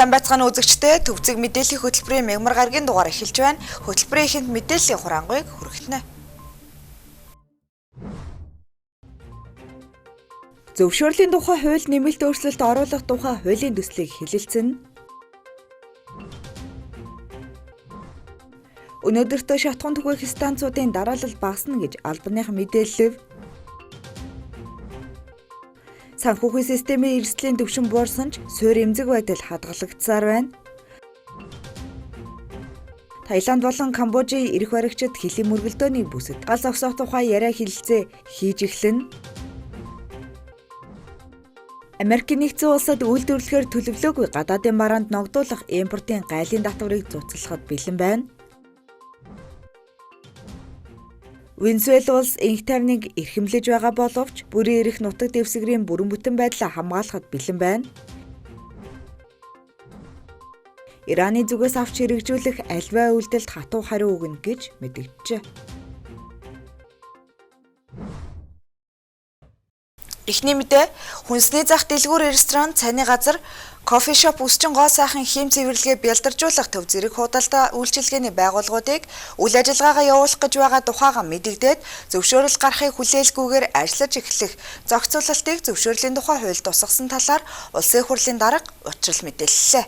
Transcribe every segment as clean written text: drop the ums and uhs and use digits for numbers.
Сайн байцгаана үзэгчдээ, Төвцөг мэдээллийн хөтөлбөрийн мягмар гарагийн дугаар эхэлж байна. Хөтөлбөрийн эхэнд мэдээллийн хураангуйг хүргэнэ. Зөвшөөрлийн тухай хууль нэмэлт өөрчлөлт оруулах тухай хуулийн төслийг хэлэлцэнэ. Өнөөдөртөө шатхуун түгээх станцуудын дараалал багасна гэж албаныхан мэдээллэв. Санхүүгийн системийн эрсдлийн түвшин буурсан ч суурь эмзэг байдал хадгалагдсаар байна. Таиланд болон Камбожийн эрх баригчид хөлийн мөргөлдөөний бүсэд гал зогсоох тухай яриа хэлэлцээ хийж эхлэнэ. Америкийн нэгдсэн улсад үйлдвэрлэхээр төлөвлөөгүй гадаадын бараанд ногдуулах импортын гайлын татварыг цуцлахад бэлэн байна. Венесуэла улс энх тайвныг эрхэмлэж байгаа боловч бүрэн эрх нутаг дэвсгэрийн бүрэн бүтэн байдлаа хамгаалахад бэлэн байна. Ираны зүгээс авч хэрэгжүүлэх аливаа үйлдэлд хатуу хариу өгнө гэж мэдэгджээ. Эхний мэдээ, хүнсний зах дэлгүүр ресторан, цайны газар, кофе шоп, өсчин гоо сайхан хийм цэвэрлэгээ бялдаржуулах төв зэрэг худалдаа үйлчилгээний байгууллагуудыг үйл ажиллагаагаа явуулах гэж байгаа тухайга мэдэгдээд зөвшөөрөл гарахыг хүлээлгүйгээр ажиллаж эхлэх зохицуулалтыг зөвшөөрлийн тухай хууль тусгасан талаар Улсын хурлын дарга учрал мэдээллээ.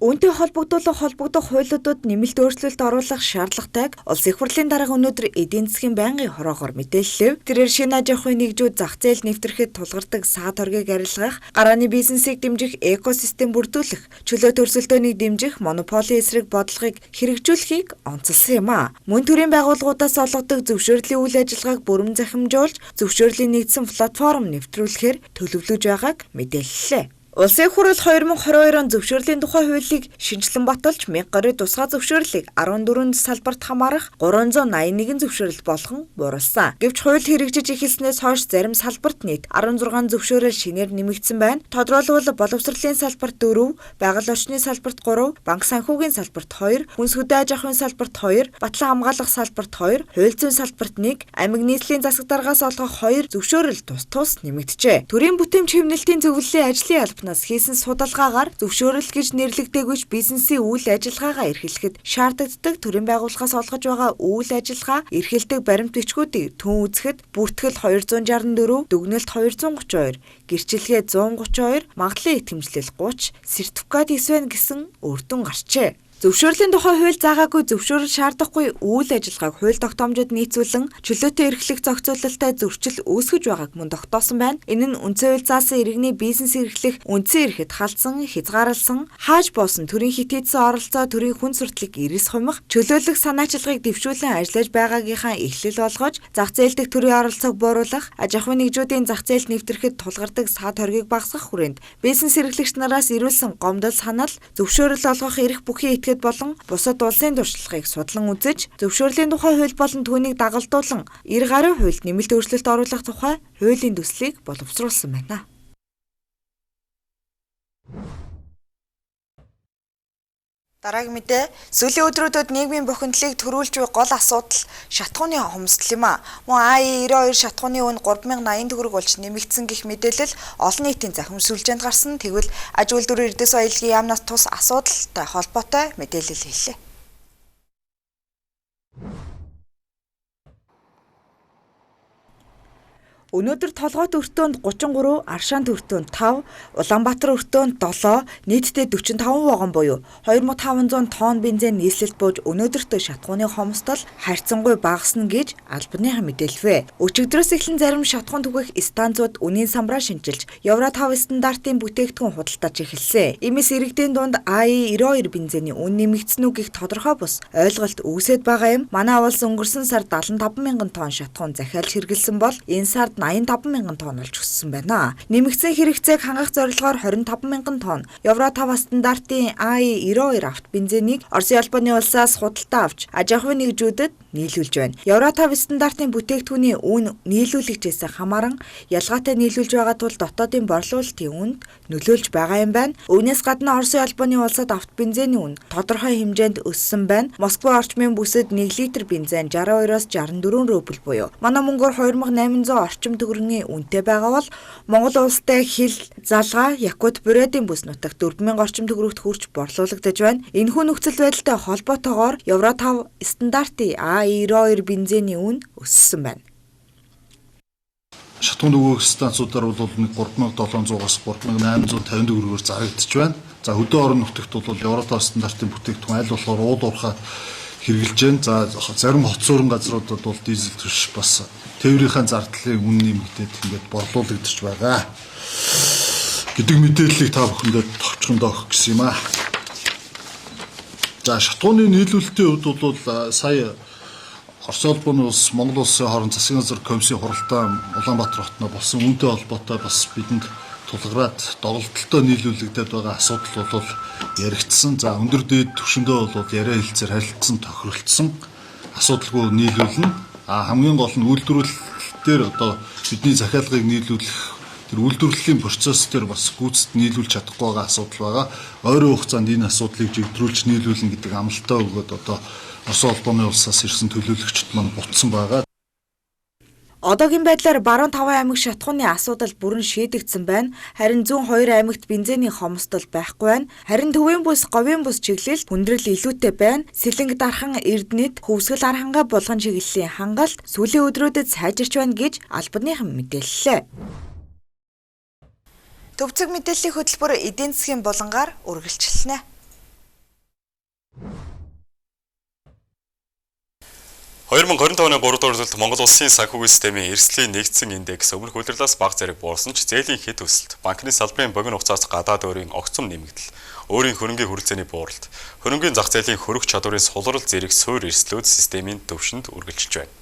Үүнтэй холбогдуулах холбогдох хуулиудад нэмэлт өөрчлөлт оруулах шаардлагатайг Улсын их хурлын дарга өнөөдөр эдийн засгийн байнгын хороогоор мэдээллэв. Тэрээр шинэ аж ахуйн нэгжүүд зах зээл нэвтрэхэд тулгардаг саад хоргийг арилгах, гарааны бизнесийг дэмжих экосистем бүрдүүлэх, чөлөөт өрсөлдөөнийг дэмжих, монополийн эсрэг бодлогыг хэрэгжүүлэхийг онцолсон юм а. Мөн төрийн байгууллагуудаас олгодог зөвшөөрлийн үйл ажиллагааг бүрэн захимжуулж, зөвшөөрлийн нэгдсэн платформ нэвтрүүлэхээр төлөвлөж байгааг мэдээллээ. Улсын их хурл 2022 он зөвшөөрлийн тухай хуулийг шинэчлэн баталж 1000 гаруй тусгай зөвшөөрлийг 14 салбарт хамаарах 381 зөвшөөрөл болгон бууруулсан. Гэвч хууль хэрэгжиж эхэлснээс хойш зарим салбарт нийт 16 зөвшөөрөл шинээр нэмэгдсэн байна. Тодорхойлбол боловсролын салбарт 4, байгаль орчны салбарт 3, банк санхүүгийн салбарт 2, хүнс хөдөө аж ахуйн салбарт 2, батлан хамгаалах салбарт 2, хууль зүйн салбарт 1, аймаг нийслэлийн засаг даргаас олгох 2 зөвшөөрөл тус тус нэмэгджээ. Төрийн бүтээмж хэмнэлтийн зөвлөлийн ажлын албанаас хийсэн судалгаагаар зөвшөөрөл гэж нэрлэгдээгүйч бизнесийн үйл ажиллагаагаа эрхлэхэд шаардлагатай төрийн байгууллагаас олгож байгаа үйл ажиллагаа эрхэлдэг баримт бичгүүдийг төн үзэхэд бүртгэл 264, дүгнэлт 232, гэрчилгээ 132, магадлалын итгэмжлэл 30, сертификат 9 байна гэсэн үр дүн гарчээ. Зөвшөөрлийн тухай хууль заагаагүй зөвшөөрөл шаардахгүй үйл ажиллагааг хууль тогтоомжид нийцүүлэн чөлөөтэй эрхлэх зохицуулалттай зөрчил үүсгэж байгааг мөн тогтоосон байна. Энэ нь үндсэн хууль заасан иргэний бизнес эрхлэх үндсэн эрхэд халдсан, хязгаарласан, хааж боосон төрийн хитийдсэн оролцоо төрийн хүн суртлыг эрс хумих, чөлөөлөх санаачилгааг дэвшүүлэн ажиллаж байгаагийнхаа эхлэл болгож зах зээл дэх төрийн оролцоог бууруулах, аж ахуйн нэгжүүдийн зах зээлд нэвтрэхэд тулгардаг саад хоргийг багасгах хүрээнд бизнес эрхлэгч нараас ирүүлсэн гомдол санал, зөвшөөрөл олгох эрх бүхий этгээд болон бусад улсын туршлагыг судлан үзэж, зөвшөөрлийн тухай хууль болон түүнийг дагалдуулан 90 гаруй хуульд нэмэлт өөрчлөлт оруулах тухай хуулийн төслийг боловсруулсан байна. Дараагийн мэдээ, сүүлийн өдрүүдэд нийгмийн бохимдлыг төрүүлж буй гол асуудал шатхууны хомсдол юм а. Мөн АЕ92 шатхууны үн 3080 төгрөг болж нэмэгдсэн гэх мэдээлэл олон нийтийн захим сүлжээнд гарсан. Тэгвэл аж үйлдвэрийн эрдэс баялагын яамнаас тус асуудалтай холбоотой мэдээлэл хэллээ. Өнөөдөр Толгойт өртөөнд 33, Аршаан өртөөнд 5, Улаанбаатар өртөөнд 7, нийтдээ 45 вагон буюу 2500 тонн бензин нийслэлд бууж өнөөдөртөө шатхууны хомсдол харьцангуй багасна гэж албаныхан мэдээлвэ. Өчигдрөөс эхлэн зарим шатхуун түгэх станцууд үнийн самбараа шинчилж, Евро 5 стандартын бүтээгдэхүүн худалдаж эхэлсэн. Иймээс иргэдийн дунд АЕ92 бензиний үн нэмэгдсэн үү гэх тодорхой бус ойлголт үүсээд байгаа юм. Манай улс өнгөрсөн сард 75 мянган тонн шатхуун захиалж хэрэглэсэн бол энэ сард 85 мянган тонн болж өссөн байна. Нэмэгдсэн хэрэгцээг хангах зорилгоор 25 мянган тонн Евро 5 стандартын АЕ92 авто бензинийг Оросын холбооны улсаас худалдаа авч аж ахуйн нэгжүүдэд нийлүүлж байна. Евро 5 стандартын бүтээгдэхүүний үн нийлүүлэгчээс хамааран ялгаатай нийлүүлж байгаа тул дотоодын борлуулалтын үнд нөлөөлж байгаа юм байна. Үүнээс гадна Оросын холбооны улсад автобензиний үн тодорхой хэмжээнд өссөн байна. Москва орчмын бүсэд 1 литр бензин 62-оос 64 рубль буюу манай мөнгөөр 2800 орчим төгрөгийн үнэтэй байгаа бол Монгол улстай хил залгаа Якут Бурятын бүс нутагт 4000 орчим төгрөгт хүрч борлуулагдаж байна. Энэхүү нөхцөл байдалтай холбоотойгоор Евро 5 стандартын А92 бензиний үн өссөн байна. Шатхуун өгөх станцуудаар бол 3700-аас 3850 төгрөгөөр зарагдаж байна. За хөдөө орон нутагт бол Евро 5 стандартын бүтээгдэхүүн аль болохоор уул уурхай хэрэглэж байна. За зарим хот суурин газруудад бол дизель түш бас тээврийнхээ зардлын үн нэмэгдээд ингээд борлуулагдаж байгаа гэдэг мэдээллийг та бүхэндээ товчхондоо өгөх гэсэн юм аа. За шатхууны нийлүүлэлтийн хувьд бол сая Орос улбаны улс Монгол улсын хооронд засгийн газар комиссийн хуралдаан Улаанбаатар хотноо болсон үүнтэй холбоотой бас бидэнд тулгараад доголдолтой нийлүүлэгдээд байгаа асуудал бол яригдсан. За өндөр дээд түвшиндээ бол яриа хэлцээр харилцсан, тохиролцсон асуудалгүй нийлүүлнэ. А хамгийн гол нь үйлдвэрлэл дээр одоо бидний захиалгыг нийлүүлэх тэр үйлдвэрлэлийн процесс дээр бас гүйцэд нийлүүлж чадахгүй байгаа асуудал байгаа. Ойрын хугацаанд энэ асуудлыг жигдрүүлж нийлүүлнэ гэдэг амлалтаа өгөөд одоо Орос улбаны улсаас ирсэн төлөөлөгчд маань буцсан байгаа. Одоогийн байдлаар баруун 5 аймаг шатхууны асуудал бүрэн шийдэгдсэн байна. Харин зүүн 2 аймагт бензиний хомсдол байхгүй байна. Харин төвийн бүс, говийн бүс чиглэлд хүндрэл илүүтэй байна. Сэлэнг дархан, Эрдэнэт, Хөвсгөл Архангай булган чиглэлийн хангалт сүүлийн өдрүүдэд сайжирч байна гэж албаныхан мэдээллээ. Төвцөг мэдээллийн хөтөлбөр эдийн засгийн булангаар үргэлжилнэ. 2025 оны 3 дугаар улиралд Монгол улсын санхүүгийн системийн эрсдлийн нэгдсэн индекс өмнөх улирлаас бага зэрэг буурсан ч зээлийн хэд өсөлт, банкны салбарын богино хугацаас гадаад өөрийн огцом нэмэгдэл, өөрийн хөрөнгийн хүрэлцээний бууралт, хөрөнгийн зах зээлийн хөрөх чадварын сулрал зэрэг суур эрсдлүүд системийн төвшөнд үргэлжилж байна.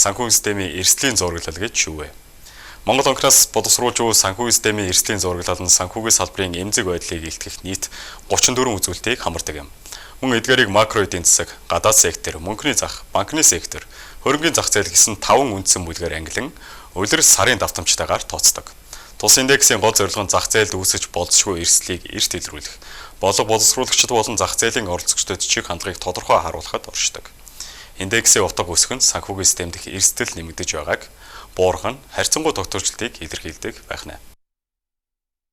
Санхүүгийн системийн эрсдлийн зураглал гэж юу вэ? Монгол банкнаас боловсруулж буй санхүүгийн системийн эрсдлийн зураглал нь санхүүгийн салбарын эмзэг байдлыг илтгэх нийт 34 үзүүлэлтийг хамардаг юм. Мөн эдгээрийг макро эдийн засаг, гадаад сектор, мөнгөний зах, банкны сектор, хөрөнгийн зах зээл гэсэн 5 үндсэн бүлгээр ангилан улирал сарын давтамжтайгаар тооцдог. Тус индексийн гол зорилго нь зах зээлд үүсэж болзошгүй эрсдлийг эрт илрүүлэх, бодлого боловсруулагчид болон зах зээлийн оролцогчдод чиг хандлагыг тодорхой харуулахад оршдог. Индексийн утга өсөх нь санхүүгийн систем дэх эрсдэл нэмэгдэж байгааг, буурах нь харьцангуй тогтворчлолтыг илэрхийлдэг байх нь.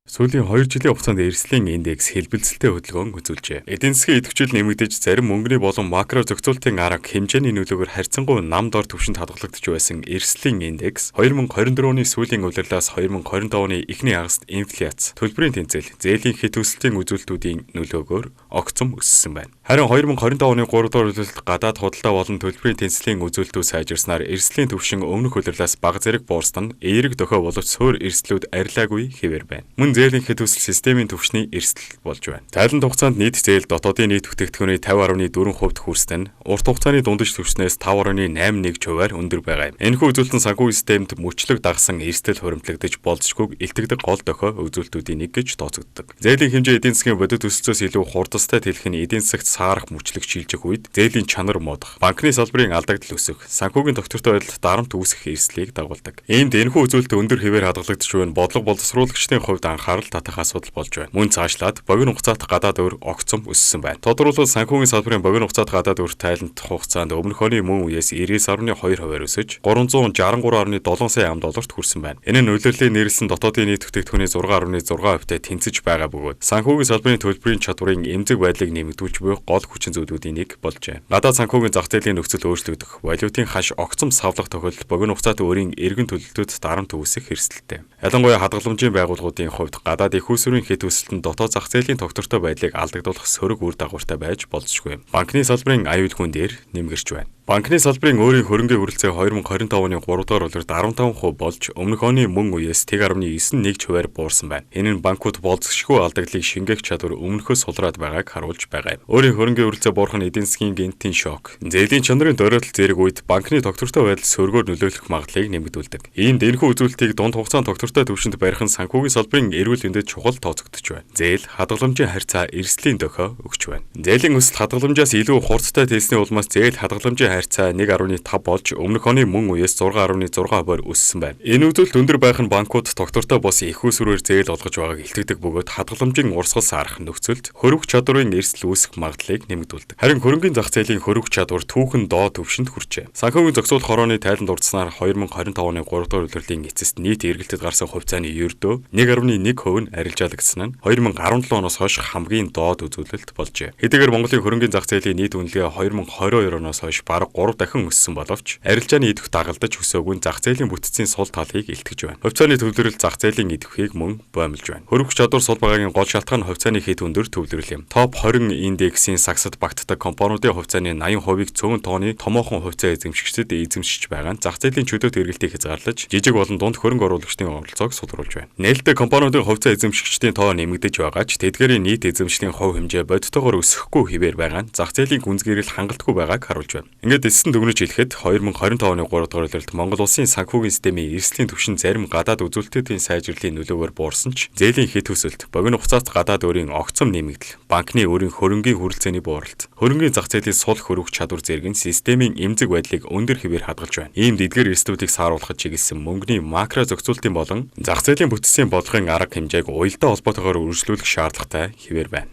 Сүүлийн 2 жилийн хугацаанд эрсдлийн индекс хэлбэлзэлтэй хөдөлгөөн үзүүлжээ. Эдийн засгийн идэвхжил нэмэгдэж зарим мөнгөний болон макро зохицуултын арга хэмжээний нөлөөгөөр харьцангуй нам дор түвшинд хадгалагдаж байсан эрсдлийн индекс 2024 оны сүүлийн улирлаас 2025 оны эхний хагаст инфляц, төлбөрийн тэнцэл, зээлийн хэт өсөлтийн үзүүлэлтүүдийн нөлөөгөөр огцом өссөн байна. Харин 2025 оны 3 дугаар улиралд гадаад худалдаа болон төлбөрийн тэнцлийн үзүүлэлтүүд сайжирснаар эрсдлийн түвшин өмнөх улирлаас бага зэрэг буурсан нь эерэг дохио боловч суур эрсдлүүд арилаагүй хэвээр байна. Мөн зээлийн хэд өсөл системийн түвшний эрсдэл болж байна. Тайлан хугацаанд нийт зээл дотоодын нийт бүтээгдэхүүний 50.4% хүрсэн нь урт хугацааны дундаж түвшнээс 5.81 хувиар өндөр байгаа юм. Энэхүү үзүүлэлт нь санхүүгийн системд мөчлөг дагсан эрсдэл хуримтлагдаж болзошгүйг илтгэдэг гол дохио үзүүлэлтүүдийн нэг гэж тооцогддог. Зээлийн хэмжээ эдийн засгийн бодит өсөлтөөс илүү хурдастай тэлэх нь эдийн засагт саарах мөчлөг шилжих үед зээлийн чанар муудах, банкны салбарын алдагдал өсөх, санхүүгийн тогтвортой байдалд дарамт үүсгэх эрсдлийг дагуулдаг. Иймд энэхүү үзүүлэлт өндөр хэвээр хадгалагдаж буй нь бодлого боловсруулагчдын хувьд анхаарал татах асуудал болж байна. Мөн цаашлаад богино хугацаат гадаад өр огцом өссөн байна. Тодорхойлбол санхүүгийн салбарын богино хугацаат гадаад өр тайлант хугацаанд өмнөх оны мөн үеэс 99.2% өсөж 363.7 сая ам долларт хүрсэн байна. Энэ нь улирлын нэрлсэн дотоодын нийт бүтээгдэхүүний 6.6%-тай тэнцэж байгаа бөгөөд санхүүгийн салбарын төлбөрийн чадварын эмзэг байдлыг нэмэгдүүлж буй гол хүчин зүйлүүдийн нэг болжээ. Гадаад санхүүгийн зах зээлийн нөхцөл өөрчлөгдөх, валютын ханш огцом савлах тохиолдолд богино хугацаат өөрийн эргэн төлөлтөд дарамт үүсэх эрсдэлтэй. Ялангуяа хадгаламжийн байгууллагуудын хувьд гадаад их усрын хэд өсөлт нь дотоод зах зээлийн тогтвортой байдлыг алдагдуулах сөрөг үр дагавартай байж болзошгүй. Банкны салбарын аюулгүй дээр нэмгэрч байна. Банкны салбарын өөрийн хөрөнгийн хүрэлцээ 2025 оны 3 дугаар улиралд 15% болж өмнөх оны мөн үеэс 1.91 хувиар буурсан байна. Энэ нь банкуд болзошгүй алдагдлыг шингээх чадвар өмнөхөөс сулраад байгааг харуулж байгаа юм. Өөрийн хөрөнгийн хүрэлцээ буурах нь эдийн засгийн гэнэтийн шок, зээлийн чанарын дөрөөлт зэрэг үед банкны тогтвортой байдал сөргөөр нөлөөлөх магадлалыг нэмэгдүүлдэг. Иймд энэхүү үзүүлэлтийг дунд хугацаанд тогтвортой түвшинд барих нь санхүүгийн салбарын эрүүл мэндэд чухал тооцогдож байна. Зээл хадгаламжийн харьцаа эрсдлийн дохио өгч байна. Зээлийн өсөлт хадгаламжаас илүү хурдтай тэлсний улмаас зээл хадгаламжийн харьцаа 1.5 болж өмнөх оны мөн үеэс 6.6%-аар өссөн байна. Энэ үзүүлэлт өндөр байх нь банкуд тогтвортой бос их усүрээр зээл олгож байгааг илтгэдэг бөгөөд хадгаламжийн урсгал саарах нөхцөлд хөрвөх чадварын эрсдэл үүсэх магадлалыг нэмэгдүүлдэг. Харин хөрөнгийн зах зээлийн хөрвөх чадвар түүхэн доод түвшинд хүрчээ. Санхүүгийн зохицуулах хорооны тайлан дурдсанаар 2025 оны 3 дугаар улирлын эцэст нийт эргэлтэд гарсан хувьцааны ердөө 1.1% нь арилжаалагдсан нь 2017 оноос хойш хамгийн доод үзүүлэлт болжээ. Хэдийгээр Монголын хөрөнгийн зах зээлийн нийт үнэлгээ 2022 оноос хойш бараг 3 дахин өссөн боловч арилжааны идэвх дагалдаж өсөөгүй нь зах зээлийн бүтцийн сул талыг илтгэж байна. Хувьцааны төвлөрөл зах зээлийн идэвхийг мөн боомлж байна. Хөрвөх чадвар сул байгаагийн гол шалтгаан нь хувьцааны хэд өндөр төвлөрөл юм. Топ 20 индексийн сагсад багтдаг компаниудын хувьцааны 80%-ийг цөөн тооны томоохон хувьцаа эзэмшигчдэд эзэмшиж байгаа нь зах зээлийн чөлөөт эргэлтийг хязгаарлаж жижиг болон дунд хөрөнгө оруулагчдын оролцоог сулруулж байна. Нээлттэй компаниудын хувьцаа эзэмшигчдийн тоо нэмэгдэж байгаа ч тэдгээрийн нийт эзэмшлийн хувь хэмжээ бодитоогоор өсөхгүй хэвээр байгаа нь зах зээлийн гүнзгийрэл хангалтгүй байгааг харуулж байна. Ингээд эцэст нь дүгнэж хэлэхэд 2025 оны 3 дугаар улиралд Монгол улсын санхүүгийн системийн эрсдлийн түвшин зарим гадаад үзүүлэлтүүдийн сайжрлалын нөлөөгөөр буурсан ч зээлийн хэт өсөлт, богино хугацаат гадаад өөрийн огцом нэмэгдэл, банкны өөрийн хөрөнгийн хүрэлцээний бууралт, хөрөнгийн зах зээлийн сул хөрвөх чадвар зэрэг нь системийн эмзэг байдлыг өндөр хэвээр хадгалж байна. Иймд эдгээр эрсдлүүдийг сааруулахад чиглэсэн мөнгөний макро зохицуултын болон зах зээлийн бүтцийн бодлогын арга хэмжээг уялдаа холбоотойгоор үргэлжлүүлэх шаардлагатай хэвээр байна.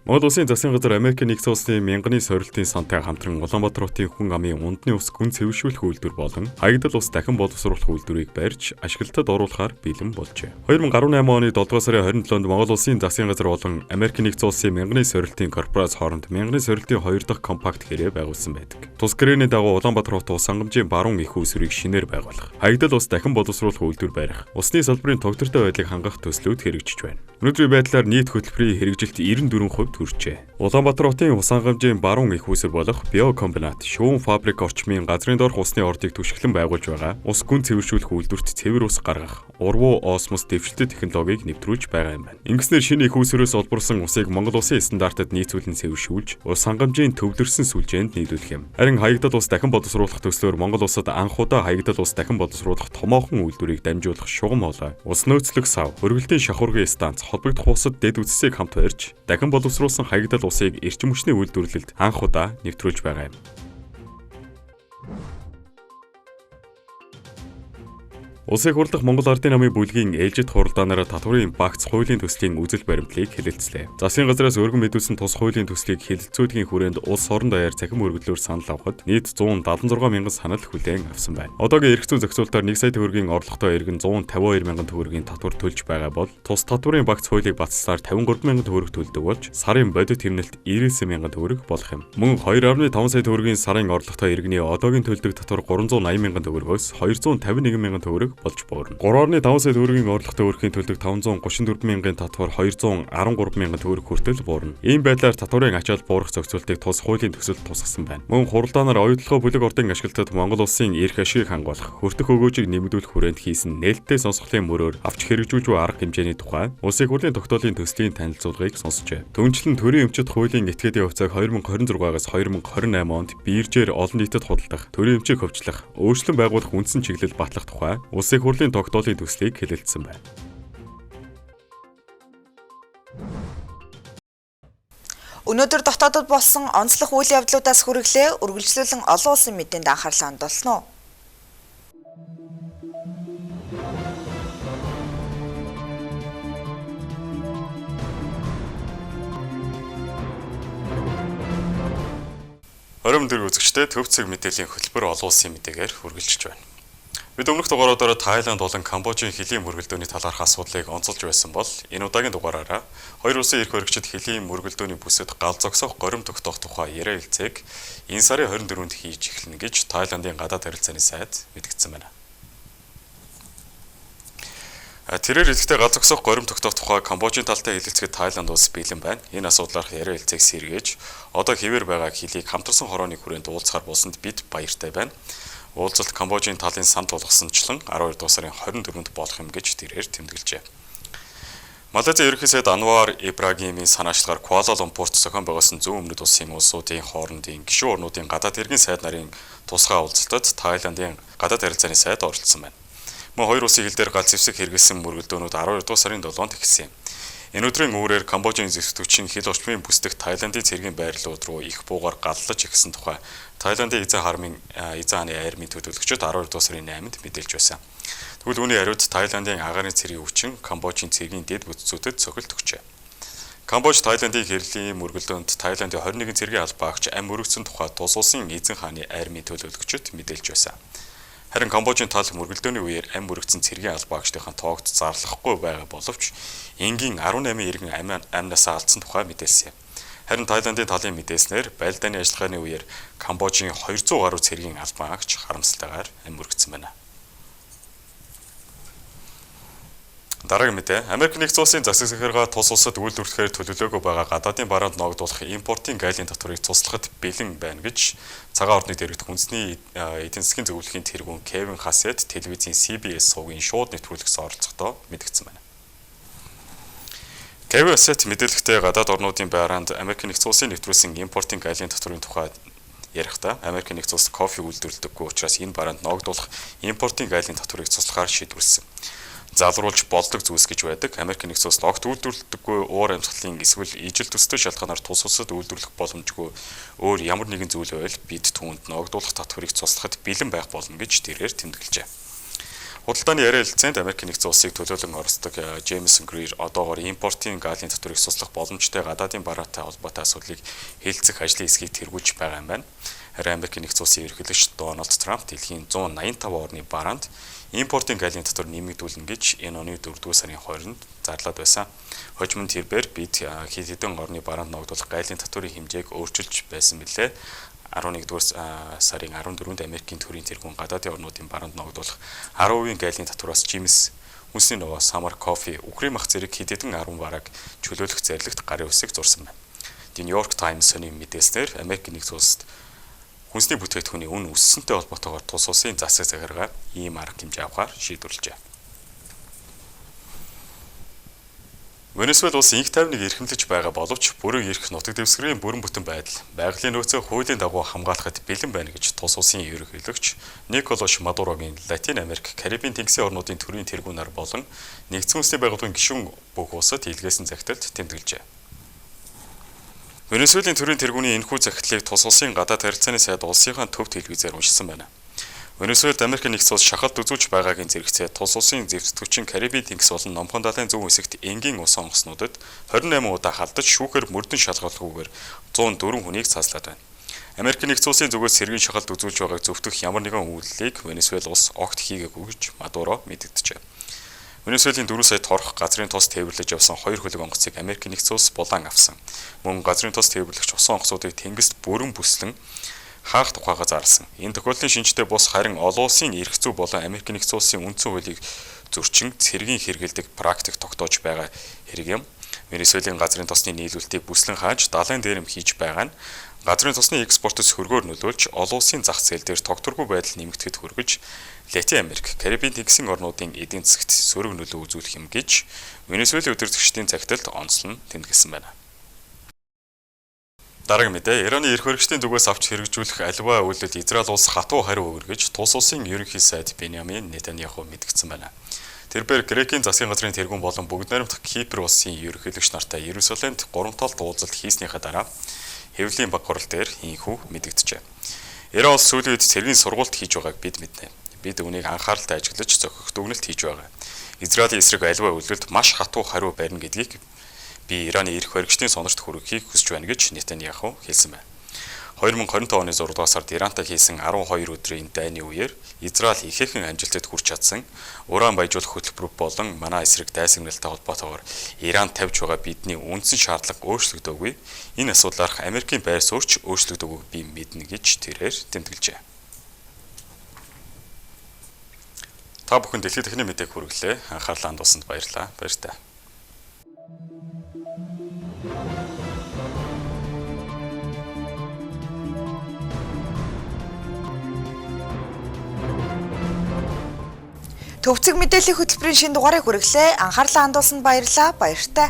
Монгол Улсын засгийн газар Америкийн нэгдсэн улсын мянганы сорилтын сантай хамтран Улаанбаатар хотын хүн амын ундны ус гүн цэвэршүүлэх үйлдвэр болон хаягдал ус дахин боловсруулах үйлдвэрийг барьж ашиглалтад оруулахаар бэлэн болжээ. 2018 оны 7 дугаар сарын 27-нд Монгол Улсын засгийн газар болон Америкийн нэгдсэн улсын мянганы сорилтын корпорац хооронд мянганы сорилтын 2 дахь компакт хэрэг байгуулсан байдаг. Тус гэрээний дагуу Улаанбаатар хот ус хангамжийн баруун их үүсвэрийг шинээр байгуулах, хаягдал ус дахин боловсруулах үйлдвэр барих, усны салбарын тогтвортой байдлыг хангах төслүүд хэрэгжиж байна. Өнөөдрийн байдлаар нийт хөтөлбөрийн хэрэгжилт 94% хүрчээ. Улаанбаатар хотын ус хангамжийн баруун их үүсвэр болох биокомбинат, шүүн фабрик орчмын газрын доорх усны ордыг түшиглэн байгуулж байгаа ус гүн цэвэршүүлэх үйлдвэрт цэвэр ус гаргах, урвуу осмос дэвшилтэт технологиг нэвтрүүлж байгаа юм байна. Ингэснээр шинэ их үүсвэрээс олборлосон усыг Монгол улсын стандартад нийцүүлэн цэвэршүүлж, ус хангамжийн төвлөрсөн сүлжээнд нийлүүлэх юм. Харин хаягдал ус дахин боловсруулах төслөөр Монгол улсад анх удаа хаягдал ус дахин боловсруулах томоохон үйлдвэрийг дамжуулах шугам хоолой, ус нөөцлөх сав, хөргөлтийн шахуургын станц, холбогдох усад дэд үтсийг хамт барьж, дахин боловсруулсан хаягдал усыг эрчим хүчний үйлдвэрлэлд анх удаа нэвтрүүлж байгаа юм. Улсын хурлах Монгол Ардын намын бүлгийн ээлжит хуралдаанаар татварын багц хуулийн төслийн үзэл баримтлалыг хэлэлцлээ. Засгийн газраас өргөн мэдүүлсэн тус хуулийн төслийг хэлэлцүүлгийн хүрээнд улс орон даяар цахим өргөдлөөр санал авахад нийт 176 мянган санал хүлээн авсан байна. Одоогийн эрх зүйн зохицуултаар 1 сая төгрөгийн орлоготой иргэн 152 мянган төгрөгийн татвар төлж байгаа бол тус татварын багц хуулийг баталсаар 53 мянган төгрөг төлдөг болж сарын бодит хэмнэлт 99 мянган төгрөг болох юм. Мөн 2.5 сая төгрөгийн сарын орлоготой иргэний одоогийн төлдөг татвар 380 мянган төгрөгөөс 251 мянган төгрөг болж буурна. 3.5 сая төгрөгийн орлоготой өрхийн төлдөг 534 мянган татвар 213 мянган төгрөг хүртэл буурна. Ийм байдлаар татварын ачаал буурах зохицуултыг тус хуулийн төсөлд тусгасан байна. Мөн хуралдаанаар оюутлогоо бүлэг ордын ашиглалтад Монгол улсын эрх ашигыг хангуулах, хүртэх өгөөжийг нэмэгдүүлэх хүрээнд хийсэн нээлттэй сонсголын мөрөөр авч хэрэгжүүлж буй арга хэмжээний тухай Улсын хурлын тогтоолын төслийн танилцуулгыг сонсжээ. Түүнчлэн төрийн эмчит хуулийн этгээдийн хувьцааг 2026-аас 2028 онд биржээр олон нийтэд худалдах, төрийн эмчийг хөвчлөх, өөрчлөн байгуулах үндсэн чиглэл батлах тухай Улсын хурлын тогтоолын төслийг хэлэлцсэн байна. Өнөөдөр дотоодод болсон онцлог үйл явдлуудаас хүргэлээ үргэлжлүүлэн олон улсын мэдээнд анхаарлаа хандуулна уу? Оройн дөрөв үзэгчдээ төв цэг мэдээллийн хөтөлбөр олон улсын мэдээгээр үргэлжлэж байна. Бид өмнөх дугааруудаараа Тайланд болон Камбожийн хөлийн мөргөлдөөний талаарх асуудлыг онцолж байсан бол энэ удаагийн дугаараараа хоёр улсын эрх баригчид хөлийн мөргөлдөөний бүсэд гал зогсоох горим тогтоох тухай яриа хэлцээг энэ сарын 24-нд хийж эхэлнэ гэж Тайландын гадаад харилцааны сайд мэдгдсэн байна. Тэрээр хэлэхдээ гал зогсоох горим тогтоох тухай Камбожийн талтай хэлэлцэхэд Тайланд улс бэлэн байна. Энэ асуудлаарх яриа хэлцээг сэргээж одоо хэвээр байгаа хөлийг хамтарсан хорооны хүрээнд уулзахар болсонд бид баяртай байна. Уулзалт Камбожийн талын санд тулгасанчлан 12 дугаар сарын 24-нд болох юм гэж тэрээр тэмдэглэжээ. Малайзийн ерөнхий сайд Анвар Ибрагимийн санаачлагаар Куала-Лумпурт зохион байгуулсан зүүн өмнөд улсын улсуудын хоорондын гишүүн орнуудын гадаад хэргийн сайд нарын тусгай уулзалтад Тайландын гадаад харилцааны сайд оролцсон байна. Мөн хоёр улсын хил дээр галц зэвсэг хэрэглэсэн мөргөлдөөнүүд 12 дугаар сарын 7-нд эхэлсэн юм. Энэ өдрийн үүрээр Камбожийн зэвсэгтгүүчийн хил орчмын бүсдэх Таиландын цэргийн байрлалууд руу их буугаар галлаж эхэлсэн тухай Таиландын эзэн хааны армийн төлөөлөгчид 12 дугаар сарын 8-нд мэдээлж байсан. Тэгвэл үүний хариуд Таиландын агаарын цэргийн хүчин Камбожийн цэргийн дэд бүтцүүдэд цохилт өгчээ. Камбож Таиландын хэрлийн мөргөлдөөнд Таиландын 21 цэргийн албаагч ам өргөцсөн тухай тус улсын эзэн хааны армийн төлөөлөгчид мэдээлж байсан. Харин Камбожийн тал мөргөлдөөний үеэр ам өргөцсөн цэргийн албаагчдын тоогт зарлахгүй байгаа боловч энгийн 18 иргэн амнасаа алдсан тухай мэдээлсэн юм. Харин Таиландын талын мэдээлснээр байлдааны ажиллагааны үеэр Камбожийн 200 гаруй цэргийн албаагч харамсалтайгаар ам өргөцсөн байна. Дараагийн мэдээ. Америк нэгдсэн улсын засаг захиргаа тус улсад үйлдвэрлэхээр төлөвлөөгүй байгаа гадаадын бараанд ногдуулах импортын гайлын татварыг цуслахад бэлэн байна гэж цагаан ордны дэргэдэх үндэсний эдийн засгийн зөвлөлийн тэргүүн Кевин Хассет телевизийн CBS сувгийн шууд нэвтрүүлэгт оролцохдоо мэдгдсэн байна. Кевин Хассет мэдээлэхдээ гадаад орнуудын бараанд Америк нэгдсэн улсын нэвтрүүлсэн импортын гайлын татварын тухай ярихдаа Америк нэгдсэн улс кофе үйлдвэрлэдэггүй учраас энэ бараанд ногдуулах импортын гайлын татварыг цуслахаар шийдвэрлэсэн. Залруулж болдог зүйлс гэж байдаг. Америк нэгдсэн улс огт үйлдвэрлэдэггүй уур амьсгалын эсвэл ижил төстэй шалтгаанаар тус улсад үйлдвэрлэх боломжгүй өөр ямар нэгэн зүйл байвал бид түүнд ногдуулах татварыг цуслахад бэлэн байх болно гэж тэрээр тэмдэглэжээ. Худалдааны яриа хэлэлцээнд Америк нэгдсэн улсыг төлөөлөн оролцдог Джеймсон Грир одоогоор импортын гаалын татварыг цуслах боломжтой гадаадын бараатай холбоотой асуудлыг хэлэлцэх ажлын хэсгийг тэргүүлж байгаа юм байна. Харин Америк нэгдсэн улсын ерөнхийлөгч Дональд Трамп дэлхийн 185 орны бараанд импортын галийн татвар нэмэгдүүлнэ гэж энэ оны 4-р сарын 20-нд зарлаад байсан. Хожим нь тэрбээр бид хэд хэдэн орны бараанд ногдуулах гайлын татварын хэмжээг өөрчилж байсан билээ. 11-р сарын 14-нд Америкийн төрийн тэргүүн гадаадын орнуудын бараанд ногдуулах 10% гайлын татвараас жимс, хүнсний ногоо, самар, кофе, үхрийн мах зэрэг хэд хэдэн 10 барааг чөлөөлөх зорилгот гарын үсэг зурсан байна. The New York Times-ын мэдээлснээр Америк нэгдсэн улсад хүнсний бүтээгдэхүүний үн өссөнтэй холбоотойгоор тус улсын засаг захиргаа ийм арга хэмжээ авахар шийдвэрлэжээ. Венесуэл улс инх тайвныг эрхэмлэж байгаа боловч бүрэн эрх нутаг дэвсгэрийн бүрэн бүтэн байдал байгалийн нөөцөө хуулийн дагуу хамгаалахад бэлэн байна гэж тус улсын ерөнхийлөгч Николаш Мадурогийн Латин Америк, Карибын тэнгисийн орнуудын төрийн тэргүүн нар болон Нэгдсэн Үндэсний байгууллагын гишүүн бүх улсад илгээсэн захидалд тэмдэглэжээ. Венесуэлийн төрийн тэргүүний энэхүү захидлыг тус улсын гадаад харилцааны сайд улсынхаа төв телевизээр уншсан байна. Венесуэлд Америк нэгдсэн улс шахалт үзүүлж байгаагийн зэрэгцээ тус улсын зэвсэгтгүүчин Карибын тэнгис болон Номхон далайн зүүн хэсэгт энгийн усан онгоцнуудад 28 удаа халдаж шүүхээр мөрдөн шалгалгүйгээр 104 хүнийг цааслаад байна. Америк нэгдсэн улсын зүгээс сэргийн шахалт үзүүлж байгааг зөвтгөх ямар нэгэн үйлдэлийг Венесуэл улс огт хийгээгүй гэж Мадуро мэдэгджээ. Венесуэлийн 4 сая торох газрын тос тээвэрлэж явсан 2 хөлөг онгоцыг Америк нэгдсэн улс булан авсан. Мөн газрын тос тээвэрлэгч усан онгоцуудыг тэнгист бүрэн бүслэн хаах тухайга зарласан. Энэ тохиолдлын шинжтэй бус харин олон улсын эрх зүй болон Америк нэгдсэн улсын үндсэн хуулийг зөрчин цэргийн хэрэглэдэг практик тогтоож байгаа хэрэг юм. Венесуэлийн газрын тосны нийлүүлэлтийг бүслэн хааж далайн дээрэм хийж байгаа нь газрын тосны экспортоос хөргөөр нөлөөлж олон улсын зах зээл дээр тогтворгүй байдал нэмэгдэхэд хүргэж Латин Америк, Карибын тэнгисийн орнуудын эдийн засагт сөрөг нөлөө үзүүлэх юм гэж Венесуэлийн удирдагчдын захидалд онцлон тэмдэглэсэн байна. Дараагийн мэдээ. Ираны эрх баригчдын зүгээс авч хэрэгжүүлэх аливаа үйлдэл Израиль улс хатуу хариу өгнө гэж тус улсын ерөнхий сайд Беньямин Нетаньяху мэдгдсэн байна. Тэрбээр Грекийн засгийн газрын тэргүүн болон бүгд найрамдах Кипр улсын ерөнхийлөгч нартай Иерусалимд 3 талд уулзалт хийснийхээ дараа хэвлэлийн баг хурал дээр ийхүү мэдэгджээ. Иран улс сүүлийн үед цэргийн сургуульд хийж байгааг бид мэднэ. Бид үүнийг анхааралтай ажиглаж зохих дүгнэлт хийж байгаа. Израилийн эсрэг аливаа үйлдэлд маш хатуу хариу барина гэдгийг би Ираны эрх баригчдын сонорт хүргэхийг хүсэж байна гэж Нетаньяху хэлсэн байна. 2025 оны 6 дугаар сард Ирантай хийсэн 12 өдрийн дайны үеэр Израиль ихээхэн амжилтад хүрч чадсан. Уран баяжуулах хөтөлбөр болон манай эсрэг дайсагналтай холбоотойгоор Иран тавьж байгаа бидний үндсэн шаардлага өөрчлөгдөөгүй. Энэ асуудлаарх Америкийн байр суурьч өөрчлөгдөөгүй би мэднэ гэж тэрээр тэмдэглэжээ. Та бүхэн дэлхийд дахины мэдээг хүргэлээ. Анхаарлаа хандуулсанд баярлалаа. Баяртай. Төвцөг мэдээллийн хөтөлбөрийн шинэ дугаарыг хүргэлээ. Анхаарлаа хандуулсанд баярлалаа. Баяртай.